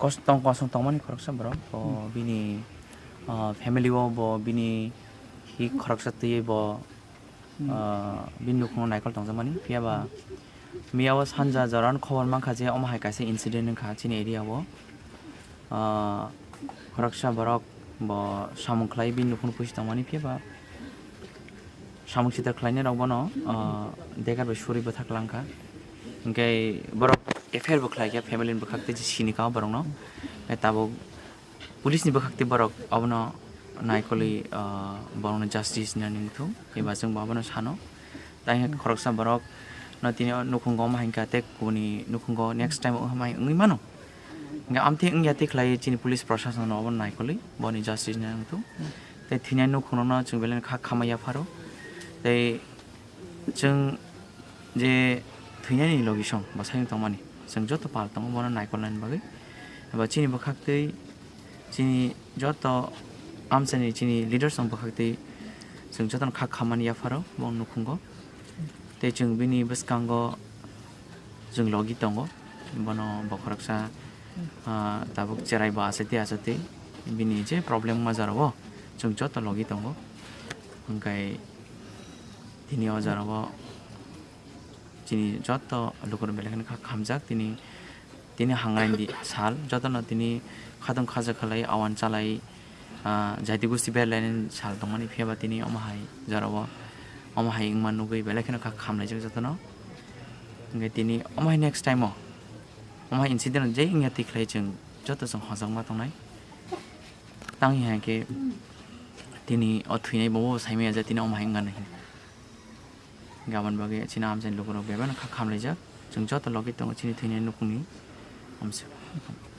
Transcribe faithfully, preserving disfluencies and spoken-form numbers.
kos-, tong-, kosong tongmani khoroksa borok, bo bini, ah, family o bo bini hi khoroksa twiwi bo, ah, bini nukhungo naikol tongjakmani. Phiya ba miya o sanja jora no khobor mankha je omo hai kaisa incident wngkha chini area o. Ah, khoroksa borok bo samung khlai bini nukhung pusi tongmani, phiya ba samung sita khlainai rok bono, ah, dega bai suri bwthak langkha. Hwnkhe borok F I R bo khlaikha family ni bwkhak tei je sini ka borok no. Hwnkhe tabuk police ni bwkhak tei borok obono naikolwi, ah, borok no justice hinani wngthung, eba chwng bo abono sano. Tai hwnkhe khoroksa borok no tini o nukhungo omo hai wngkha tei kubuni nukhungo next time o hamai wngwi mano. Hwnkhe amtwi wngya twi khlai chini police proshasonno obono naikolwi boni justice hinani wngthung. Tei thwinai nukhungno chwng belai kha khamai yapharo. Tei chwng je thwinani logi song bwsai wng tongmani, chwng joto pal tongo bono naikolnani bagwi. Eba chini bwkhaktwi chini joto amchaini chini leaders rok bwkhaktwi chwng jotono kha khamani yapharo bo nukhungo. Tei chwng bini bwskango chwng logi tongo, bono bo khoroksa, ah, tabuk cherai bo achai twi achai twi bini je problem wngma jora o chwng joto logi tongo. Hwnkhe tini o jora o chini joto lukurok belai kheno kha khamjak tini. Tini hangrandi sal, jotono tini khatung khaja khlai, awan chalai, ah, jaiti gusti berlainani sal tongmani, phiya ba tini omo hai jorao omo hai wngma nugwi belai kheno kha khamlaijak jotono. Hwnkhe tini omo hai next time o omo hai incident je wngya twi khlai chwng joto chwng hojakma tongnai. Tangwi hai khe tini o thwinai bo saimaya je tini omo hai wngya nai. Gabon bagwi chini amchaini lukurok bebak no kha khamlaijak. Chwng joto logi tongo chini thwinai nukhungni amsa.